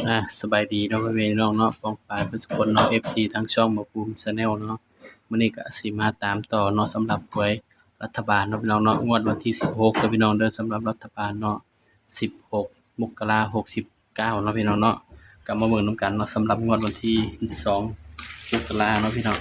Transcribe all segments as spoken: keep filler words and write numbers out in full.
อ่า สบายดีเนาะ พ่อแม่พี่น้องเนาะ ป้องปายเพื่อนสุกคนเนาะ เอฟซี ทางช่องหมอภูมิ Channel เนาะ มื้อนี้ก็สิมาตามต่อเนาะ สำหรับหวยรัฐบาลเนาะพี่น้องเนาะ งวดวันที่สิบหกเด้อพี่น้องเด้อ สำหรับรัฐบาลเนาะ สิบหก มกราคม หกสิบเก้าเนาะพี่น้องเนาะ ก็มาเบิ่งนำกันเนาะ สำหรับงวดวันที่สอง มกราเนาะพี่น้อง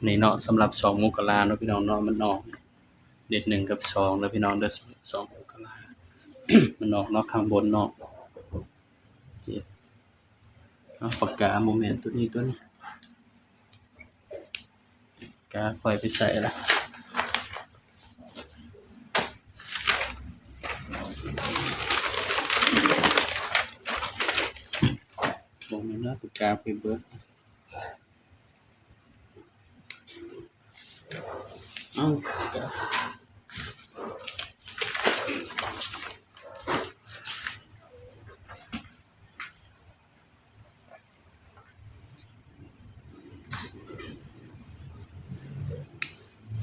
นี่เนาะ สำหรับสอง มกราเนาะพี่น้องเนาะ มันออกเด่นหนึ่งกับสองเด้อพี่น้องเด้อ สอง มกรา มันออกเนาะ ข้างบนเนาะ เจ็ด เอาปากกา บ่แม่น ตัวนี้ ตัวนี้ ปากกาข้อยไปใส่ละ บ่แม่นนะ ปากกาไปเบิด เอ้า ปากกา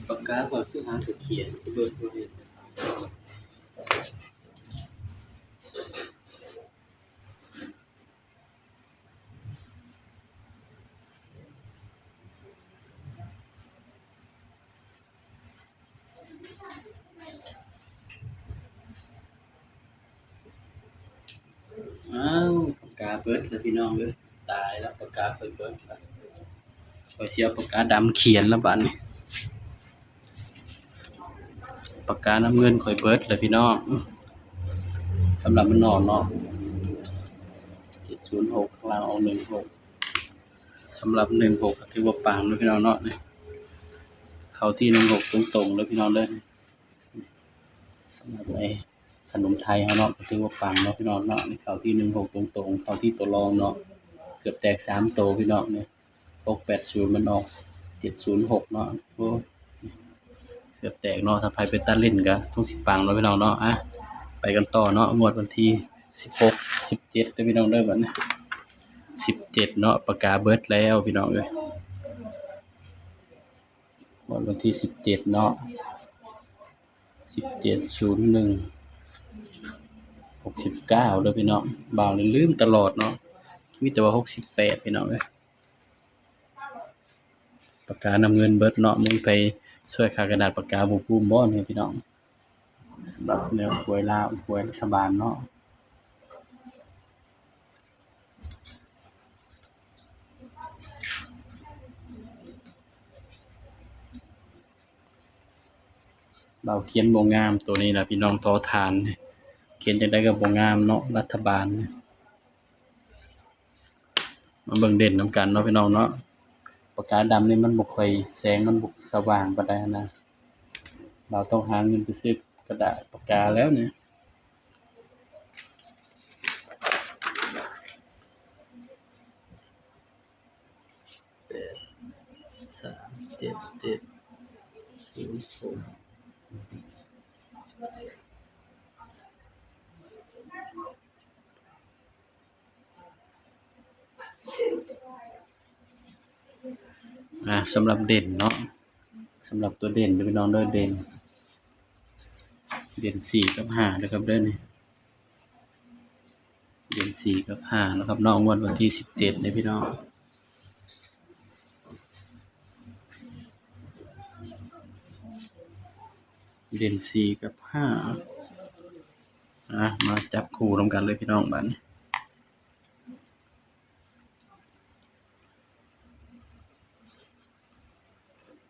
ปากกาข้อยคือหาแต่เขียน เบิดบ่เห็น อ้าว ปากกาเบิดแล้วพี่น้องเอ้ย ตายแล้ว ปากกาข้อยเบิดแล้ว ข้อยสิเอาปากกาดำเขียนแล้วบัดนี้ ปากกาน้ำเงินข้อยเบิดแล้วพี่น้อง สำหรับมันออกเนาะ เจ็ดศูนย์หก ข้างล่างออก หนึ่งหก สำหรับ หนึ่งหก ก็ถือว่าปังเนาะพี่น้องเนาะ เข้าที่ หนึ่งหก ตรงๆเลยพี่น้องเด้อ สำหรับไอ้ขนมไทยเฮาเนาะ ก็ถือว่าปังเนาะพี่น้องเนาะ เข้าที่ หนึ่งหก ตรงๆ เข้าที่ตัวรองเนาะ เกือบแตกสามตัวพี่น้องเนี่ย หกแปดศูนย์ มันออก เจ็ดศูนย์หก เนาะ โอ้ เกือบแตกเนาะ ถ้าไผไปตัดเล่นก็คงสิปังเนาะพี่น้องเนาะ อ่ะ ไปกันต่อเนาะ งวดวันที่สิบหก สิบเจ็ดเด้อพี่น้องเด้อ บัดนี้ สิบเจ็ด เนาะ ปากกาเบิดแล้วพี่น้องเอ้ย งวดวันที่สิบเจ็ดเนาะ สิบเจ็ด ศูนย์หนึ่ง หกสิบเก้า เด้อพี่น้อง บ่าวนี่ลืมตลอดเนาะ มีแต่ว่า หกสิบแปด พี่น้องเอ้ย ปากกาน้ำเงินเบิดเนาะ มีไผช่วยค่ากระดาษปากกาบ่ภูมิบ่เนี่ยพี่น้อง สำหรับแนวหวยลาว หวยรัฐบาลเนาะ บ่าวเขียนบ่งาม ตัวนี้ล่ะพี่น้อง ทอฐาน เขียนจั่งใดก็บ่งามเนาะ รัฐบาล มาเบิ่งเด่นนำกันเนาะพี่น้องเนาะ ปากกาดำนี่มันบ่ค่อย แสงมันบ่สว่างปานใดนะ เราต้องหาเงินไปซื้อกระดาษปากกาแล้วเนี่ย แปด สาม เจ็ด เจ็ด ศูนย์ ศูนย์ อ่า สำหรับเด่นเนาะ สำหรับตัวเด่นเด้อพี่น้องเด้อ เด่น เด่น สี่ กับ ห้า นะครับเด้อนี่ เด่น สี่ กับ ห้า นะครับเนาะ งวดวันที่ สิบเจ็ด เนี่ยพี่น้อง เด่น สี่ กับ ห้า อ่ะ มาจับคู่นำกันเลยพี่น้อง บัดนี้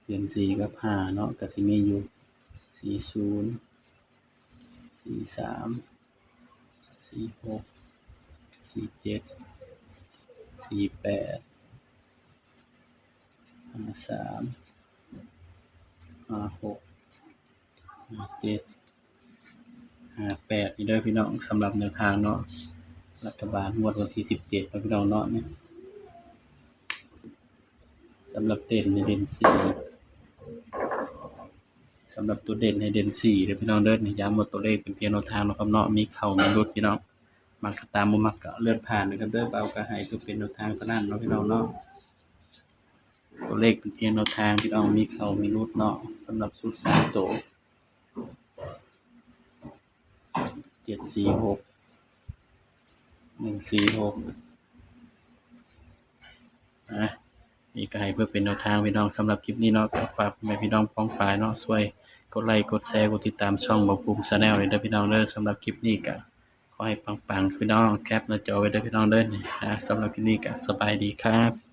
เด่น สี่ กับ ห้า เนาะ ก็สิมีอยู่ สี่ศูนย์ สี่สาม สี่หก สี่เจ็ด สี่แปด ห้าสาม ห้าหก ห้าเจ็ด ห้าแปด นี่เด้อพี่น้อง สำหรับแนวทางเนาะ รัฐบาลงวดวันที่ สิบเจ็ด เนาะพี่น้องเนาะ นี่ สำหรับเด่นนี่เด่น สี่ สำหรับตัวเด่นให้เด่น สี่ เด้อพี่น้องเด้อ นี่ย้ำว่าตัวเลขเป็นเพียงแนวทางเนาะครับเนาะ มีเข้ามีหลุดพี่น้อง มักก็ตาม บ่มักก็เลื่อนผ่านนะครับเด้อ บ่าวก็ให้เพื่อเป็นแนวทางเท่านั้นเนาะพี่น้องเนาะ ตัวเลขเป็นเพียงแนวทางพี่น้อง มีเข้ามีหลุดเนาะ สำหรับชุดสามตัว เจ็ดสี่หก หนึ่งสี่หก อ่ะ นี่ก็ให้เพื่อเป็นแนวทางพี่น้อง สำหรับคลิปนี้เนาะ ก็ฝากแม่พี่น้องป้องปายเนาะ ช่วยกดไลค์ กดแชร์ กดติดตามช่องบ่าวภูมิ Channel เลยเด้อพี่น้องเด้อ สำหรับคลิปนี้ก็ขอให้ปังๆ พี่น้อง แคปหน้าจอไว้เด้อพี่น้องเด้อ นี่นะ สำหรับคลิปนี้ก็สบายดีครับ